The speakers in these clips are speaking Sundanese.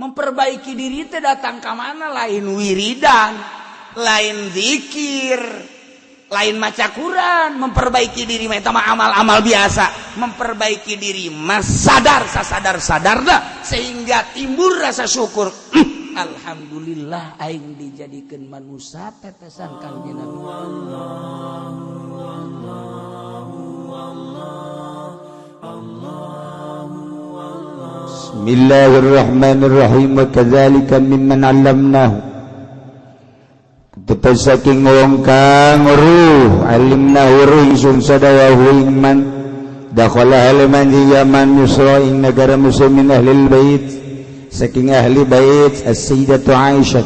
Memperbaiki diri teh datang ka mana? Lain wiridan, lain zikir, lain maca Quran. Memperbaiki diri mah eta mah amal-amal biasa. Memperbaiki diri mah sadar, sasadar sadarna, sehingga timbul rasa syukur, alhamdulillah aing dijadikan manusia tetesan Kangjeng Nabi. Bismillahirrahmanirrahim. Wa kadzalika mimman 'allamnahu, tetep saking wong kang weruh, alimna weruh ingsun sadaya ing man dakhala halaman di Yaman Misra ing negara muslimin ahlil bait, saking ahli bait, as-sayyidatu Aisyah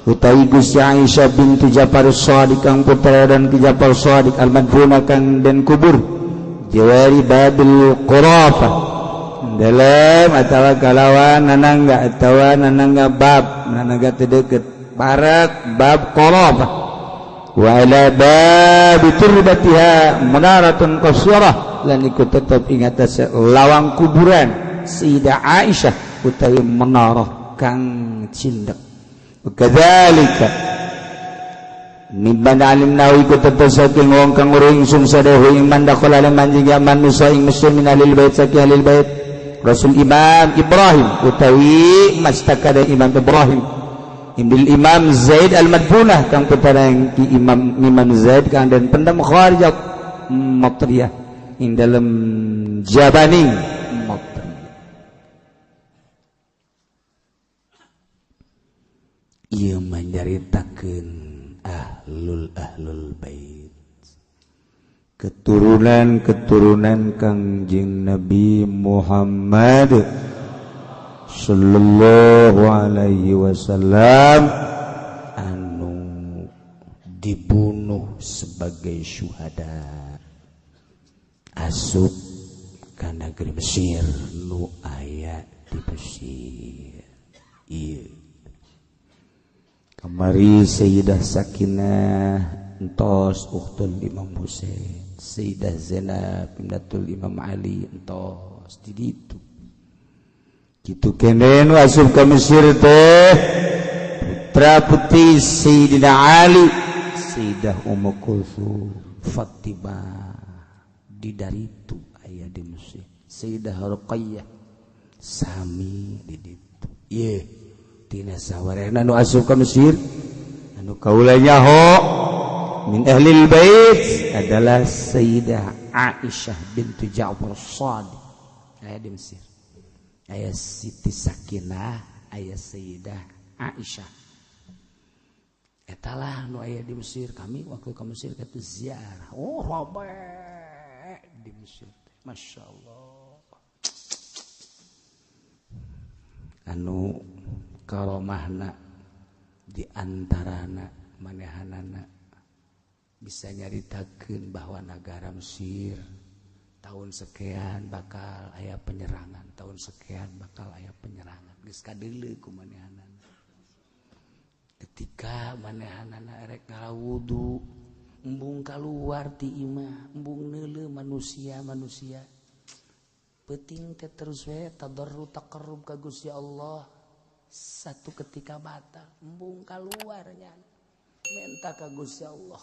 utawi Gusti Aisyah bintu Ja'far Shadiq kang putra dan ki Ja'far Shadiq, al-madfuna kang den kubur, jawari babil Qurafah dalam atau kalawan nanangga atau nanangga bab nanangga terdeket barat bab Qurafah, wa ala babi turbatiha munaratun qasirah, lan iku tetep ing atas lawang kuburan Sayyidah Aisyah utawi menara kang cindek. Kadzalika mimman alimna iku tetep saking wong kang weruh ingsun sadaya ing man dakhala lan manjing man Musa ing muslimin ahlil bait, saking ahlil bait, Rasul Imam Ibrahim utawi mastakada Imam Ibrahim Imbil Imam Zaid al-Madfunah kang putra ki Imam Imam Zaid kang den pendem kharij Matriyah ing dalem jabani Matriyah. Ieu manyaritakeun ahlul ahlul bait, keturunan-keturunan Kangjeng Nabi Muhammad sallallahu alaihi wasallam anu dibunuh sebagai syuhada asup ka negeri Mesir, nu aya di Mesir. Ieu kamari Sayyidah Sakinah entos ukhtul Imam Husain, Sayyidah Zainab ibnatul Imam Ali entos di ditu. Kitu kene nu asup ka Mesir teh putra putri Sayyidina Ali, Sayyidah Ummu Kulsum, Fatimah di daritu aya di Mesir, Sayyidah Ruqayyah sami di ditu. Ieu tina sawarehna nu asup ka Mesir anu kaula nyaho min ahlil bait adalah Sayyidah Aisyah bintu Ja'far Shadiq aya di Mesir, aya Siti Sakinah, aya Sayyidah Aisyah. Etalah nu aya di Mesir. Kami waktu ke Mesir ke ziarah, oh rame di Mesir, Masya Allah. Anu karomahna di antarana manehanana bisa nyaritakeun bahwa negara Mesir tahun sekian bakal aya penyerangan, tahun sekian bakal aya penyerangan, geus kadeuleu ku manehanana. Ketika manehanana erek ngawudu, embung kaluar ti imah, embung neuleuh manusia-manusia peuting teh terus we tadarru taqarrub ka Gusti Allah. Satu ketika batal, embung kaluarnya minta ka Gusti Allah,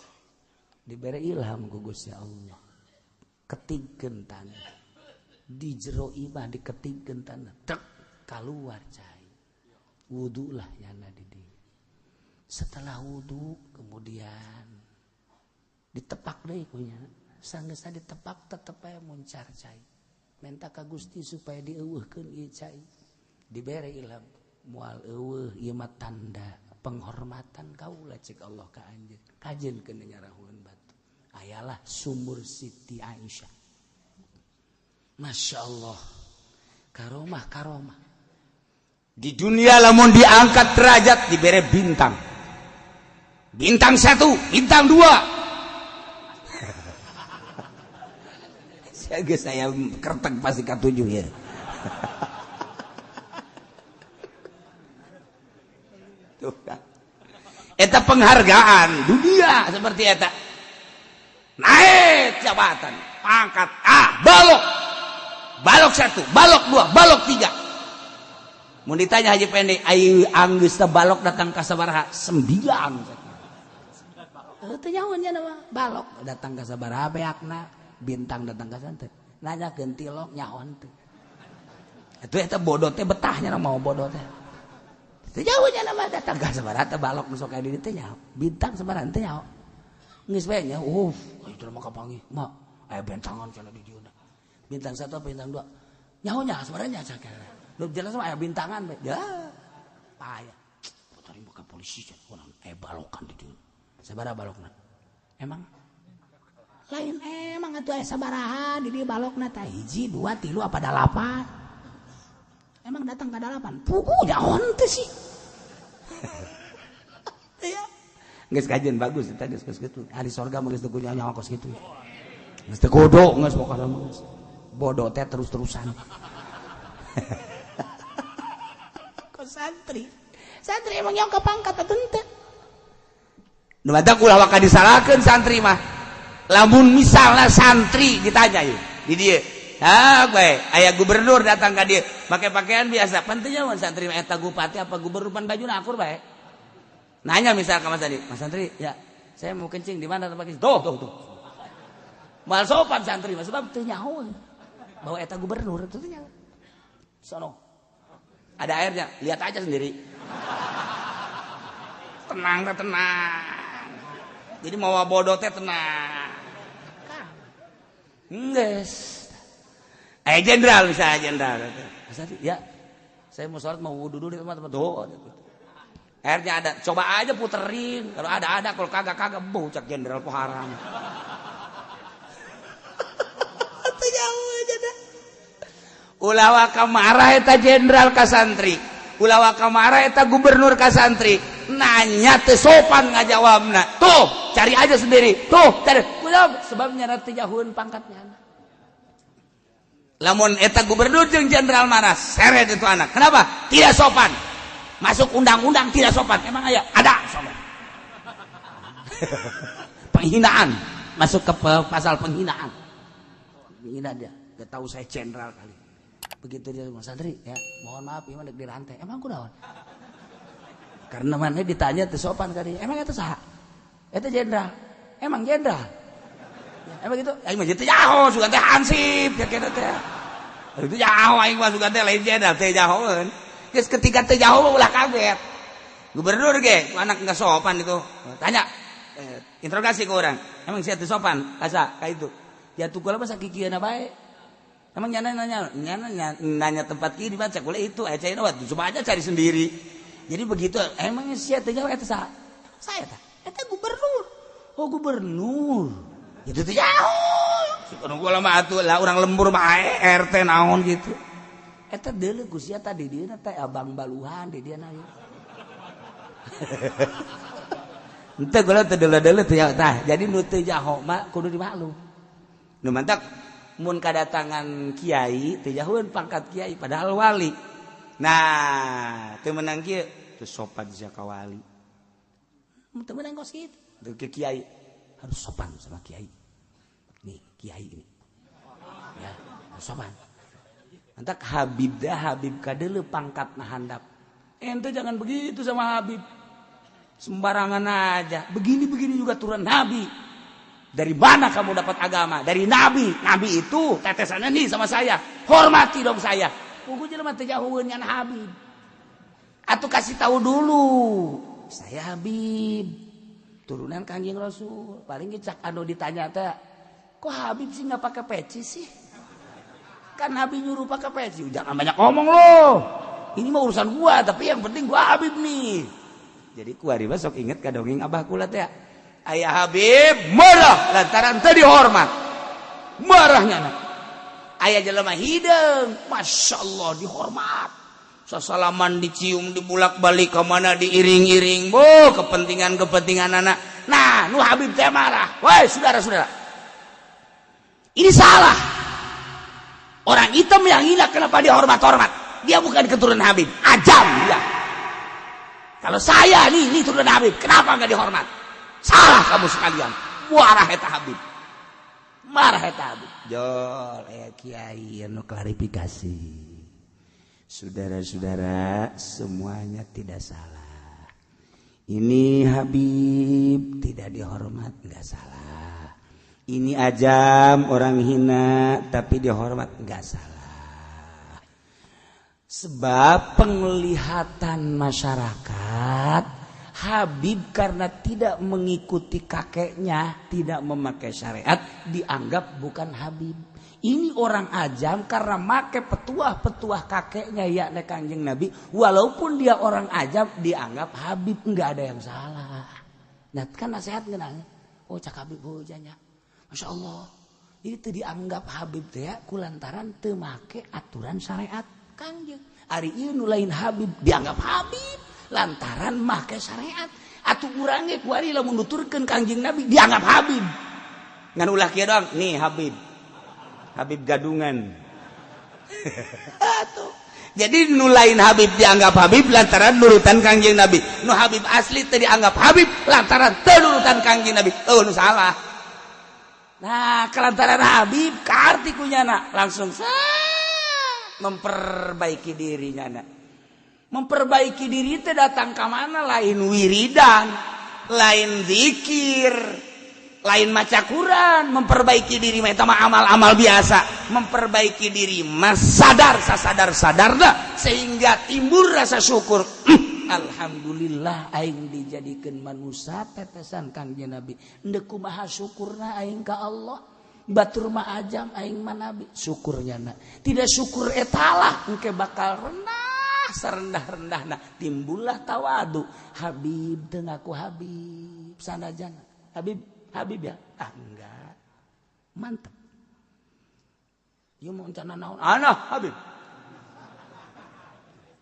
diberi ilham ku Gusti Allah, ketigkeun tanah di jero imah, diketigkeun tanah tek kaluar cai, wudulah nyana di dieu. Setelah wudu kemudian ditepak deui kunya, sanggeusna ditepak tetep aya muncar cai, minta ka Gusti supaya dieuweuhkeun ieu cai, dibere ilham, moal eueuh ieu mah tanda penghormatan kaula cek Allah ka anjeun, kajeun keun nyarahueun batu. Ayalah sumur Siti Aisyah. Masya Allah, karomah karomah di dunia. Lamun diangkat derajat dibere bintang, bintang 1, bintang 2. Saya kertek pasti K7 ya. Tuh kan. Eta penghargaan dunia seperti eta. Naik jabatan, pangkat A, balok. Balok 1, balok 2, balok 3. Mun ditanya Haji Pendi, ayo anggeus teh balok datang ka sabaraha? 9. Teu nyaho nya mah balok datang ka sabaraha beakna, bintang datang ka santet. Nanyakeun tilok nyaho teu. Atuh eta bodoh teh betahnya mau bodoh teh. Teu nyaho nya mah datang ka sabaraha teh balok nu sok aya di dieu teh nyaho. Bintang sabaraha teh nyaho. Geus bae nya, itu mah kapanggih. Mak, aya bentangan cenah di dieu. Bintang 1 apa bintang 2? Nyaho nya sebenarnya cakep. Lu jelas mah aya bintangan bae. Ya. Payah. Tadi buka polisi cenah aya balokan di dieu. Sabaraha balokna? Emang lain emang atuh aya sabaraha di dieu balokna tah 1 2 3 apa 8. Emang datang ka 8. Puguh nyaho teh sih. Ya. Geus kajian bagus eta geus kitu. Ahli sorga mah geus teu kudu nyaho kos kitu. Geus teu kudu geus pokona mah geus. Bodoh teh terus-terusan. Kok santri? Santri emang yang kepangkat atuh henteu. Nu matak ulah waka disalahkeun santri mah. Lamun misalnya santri ditanya ieu di dieu. Ha bae aya gubernur datang ka dieu make pakaian biasa. Pentingnya mun santri mah eta bupati apa gubernur pan bajuna akur bae. Nanya misal ka Mas Santri, Mas Santri, ya, saya mau kencing di mana tempat kencing? Tuh, tuh, tuh. Mal sopan santri mah sebab teu nyaho bahwa eta gubernur itu teu nyaho. Sono. Ada airnya, lihat aja sendiri. Tenang, tenang. Jadi mau bodoh teh tenang. Geus. Jenderal misalnya jenderal. Mas Santri, ya. Saya mau sholat mau wudu dulu di tempat-tempat. Tuh. Airnya ada, coba aja puterin. Kalau ada, kalau kagak bocak jenderal haram. Teu jauh aja dah. Ulah waka marah eta jenderal ka santri. Ulah waka marah eta gubernur ka santri. Nanya teu sopan ngajawabna. Tuh, cari aja sendiri. Tuh, cari. Kumaha sebabnya teu jauheun pangkatnya. Lamun eta gubernur jeung jenderal marah, seret itu anak. Kenapa? Tidak sopan. Masuk undang-undang tidak sopan. Emang aya? Ada sopan. Penghinaan. Masuk ke pasal penghinaan. Menghina dia. Gak tahu saya jenderal kali. Begitu dia Mas Santri, ya, mohon maaf ieu mah dek dirantai. Emang kunaon? Karena mana ditanya teu sopan kali. Emang eta saha? Eta jenderal. Emang jenderal. Ya, emang gitu? Aing mah teu nyaho, sugan teh hansip ya kitu teh. Itu nyaho aing mah sugan teh lain jenderal teh nyahoeun. Geus ketika teu nyaho ulah kaget. Gubernur ge, anak enggak sopan itu. Tanya, interogasi ke orang. Emang sia teu sopan? Kasa ka itu. Ya tuh kula mah sakikieuna bae. Emang nyana nanya tempat kieu dibaca kula itu aya caina waktu coba aja cari sendiri. Jadi begitu emang sia teu nyaho eta saha? Saya tah. Eta gubernur. Oh gubernur. Itu teu nyaho. Suka kula mah atuh lah urang lembur mah RT naon gitu. Eta deuleu ku sia tadi dieu teh abang baluhan di dieu na. Henteu kula teu deuleu-deuleu teu tah. Jadi nu teu nyaho mah kudu dimaklum. Nu mantak mun kadatangan kiai teu jauheun pangkat kiai padahal wali. Nah, teu meunang kieu teu sopan sia ka wali. Teu meunang kos kitu. Teu ke kiai harus sopan sama kiai. Nih, kiai ini. Ya, harus sopan. Mantak Habib dah Habib kadeuleu pangkatna handap. Ente jangan begitu sama Habib. Sembarangan aja. Begini-begini juga turun Nabi. Dari mana kamu dapat agama? Dari Nabi. Nabi itu tetesannya nih sama saya. Hormati dong saya. Pugu jelema teu jauheun ngan Habib. Atau kasih tahu dulu. Saya Habib. Turunan Kanjeng Rasul. Paling cak anu ditanya teh, kok Habib sih nggak pakai peci sih? Kan Nabi nyuruh pakai peci. Jangan banyak ngomong loh. Ini mah urusan gua, tapi yang penting gua Habib nih. Jadi kuari mah sok inget ka dongeng abah kula teh. Ayah Habib marah lantaran teu dihormat. Marahnya anak. Ayah jelema hideung, Masya Allah dihormat. Sasalaman dicium dibulak-balik ke mana diiring-iring. Boh, kepentingan-kepentingan anak. Nah, nu Habib teh marah. Woi, saudara-saudara. Ini salah. Orang hitam yang hina kenapa dihormat-hormat? Dia bukan keturunan Habib, ajam dia. Kalau saya nih, ini turunan Habib, kenapa nggak dihormat? Salah kamu sekalian. Marah eta Habib. Marah eta Habib. Jol, kiai anu klarifikasi. Saudara-saudara, semuanya tidak salah. Ini Habib tidak dihormat, nggak salah. Ini ajam orang hina tapi dihormat, nggak salah. Sebab penglihatan masyarakat Habib karena tidak mengikuti kakeknya, tidak memakai syariat, dianggap bukan Habib. Ini orang ajam karena make petuah-petuah kakeknya, yakni Kanjeng Nabi, walaupun dia orang ajam dianggap Habib, nggak ada yang salah. Nah, kan nasihat ngenang. Oh, cak Habib hujanya. Masya Allah. Ini tuh dianggap Habib teh ya, kulantaran teu make aturan syariat Kanjeng. Ari ieu nu lain Habib dianggap Habib lantaran make syariat. Atuh urang ge kuari lamun nuturkeun Kanjeng Nabi dianggap Habib. Ngan ulah kieu doang, nih Habib. Habib gadungan. Atuh. Jadi nu lain Habib dianggap Habib lantaran nurutan Kanjeng Nabi. Nu Habib asli teu dianggap Habib lantaran teu nurutan Kanjeng Nabi. Oh, nu salah. Nah, kelantaran Habib kaarti kunyana langsung memperbaiki dirinya na. Memperbaiki diri teh datang ke mana, lain wiridan, lain zikir, lain maca Quran. Memperbaiki diri mah eta mah amal-amal biasa. Memperbaiki diri mah sadar, sasadar sadarna sehingga timbul rasa syukur. Alhamdulillah aing dijadikan manusia tetesan Kangjeng Nabi. Endek kumaha syukurna aing ka Allah? Batur mah ajam, aing mah nabi. Syukurnya na. Tidak syukur etalah engke bakal rendah serendah-rendahna. Timbullah tawadu. Habib teu ngaku Habib sanajan. Habib Habib ya? Ah, enggak. Mantap. Ieu mau rencana naon? Ana Habib.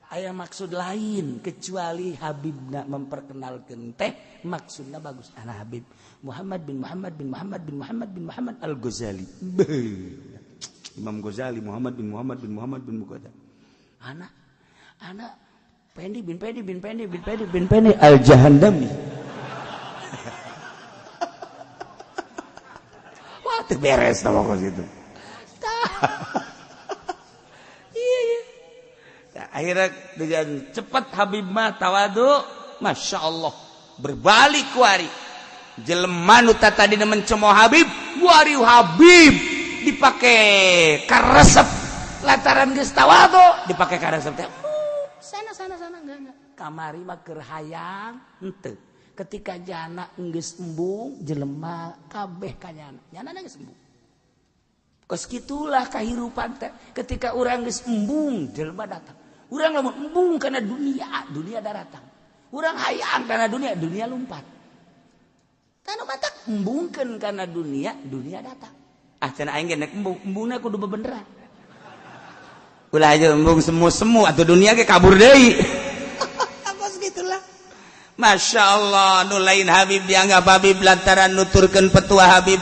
Aya maksud lain kecuali Habib nak memperkenalkan teh maksudnya bagus. Ana Habib Muhammad bin Muhammad bin Muhammad bin Muhammad bin Muhammad Al Ghazali. Imam Ghazali Muhammad bin Muhammad bin Muhammad bin Muhammad. Ana ana Pendi bin Pendi bin Pendi bin Pendi bin Pendi Al Jahandami. Wah, teu beres tah pokok itu. Iya iya. Nah, akhirnya dengan cepat Habib mah tawadu, masya Allah, berbalik kuari. Jelema nu tadi mencemooh Habib, kuari Habib dipake karesep lantaran geus tawadu dipake karesep teh. Sana sana sana, enggak enggak. Kamari mah keur hayang henteu. Ketika jana geus embung, jelema kabeh ka nyana. Nyana geus embung. Kos kitulah kahirupan teh. Ketika urang geus embung, jelema datang. Urang lamun embung karena dunia, dunia datang. Urang hayang karena dunia, dunia lompat. Tanu matak embungkeun karena dunia, dunia datang. Ah, cenah aing ge nek embung, embungna kudu bebeneran. Ulah aja embung semu-semu atau dunia ge kabur deui. Kos gitulah. Masya Allah, nu lain Habib dianggap Habib lantaran nuturkeun petua Habib,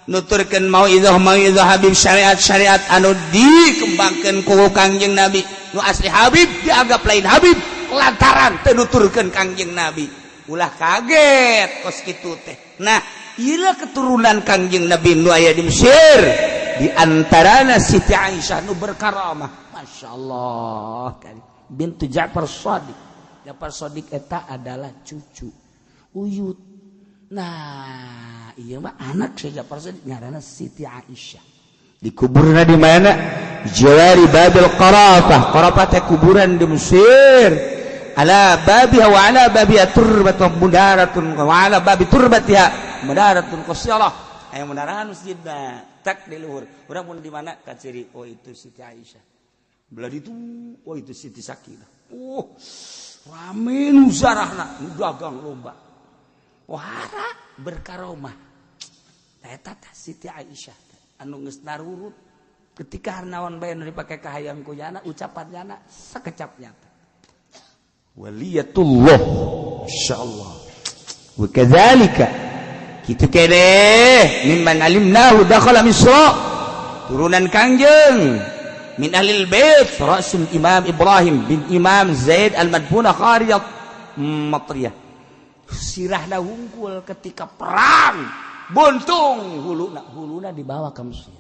nuturkeun mauidhah mauidhah Habib, syariat-syariat anu dikembangkeun ku Kangjeng Nabi. Nu asli Habib dianggap lain Habib lantaran teu nuturkeun Kangjeng Nabi. Ulah kaget kos kitu teh. Nah, ieu keturunan Kangjeng Nabi nu aya di Mesir, di antarana Siti Aisyah nu berkaramah, Masya Allah, bintu Ja'far Shadiq. Ja'far Shadiq eta adalah cucu uyut. Nah, iya mah anak Syekh Ja'far Shadiq ngaranna Siti Aisyah. Dikuburna di mana? Jawari Babil Qarafah. Qarafah teh kuburan di Mesir. Ala babiha wa ala babiha turbatun mudaratun wa ala babi turbatiha mudaratun qasirah. Aya munarahan masjidna tak di luhur. Urang mun di mana ka ciri, oh itu Siti Aisyah. Belah itu, oh itu Siti Sakinah. Oh, rame nu zarahna, nu dagang lomba. Wahara berkaromah. Eta teh Siti Aisyah anu geus narurut ketika naon bae nu dipake kahayang ku nyana, ucapan nyana sakecap nyata. Waliyatullah, insyaallah. Wa kadzalika kitu keneh mimman alimnahu dakhala Misra, turunan Kangjeng min ahlil bait rasul Imam Ibrahim bin Imam Zaid al-Madfuna kharijat Matriyah. Sirahna hungkul ketika perang buntung, huluna huluna dibawa ke Mesir.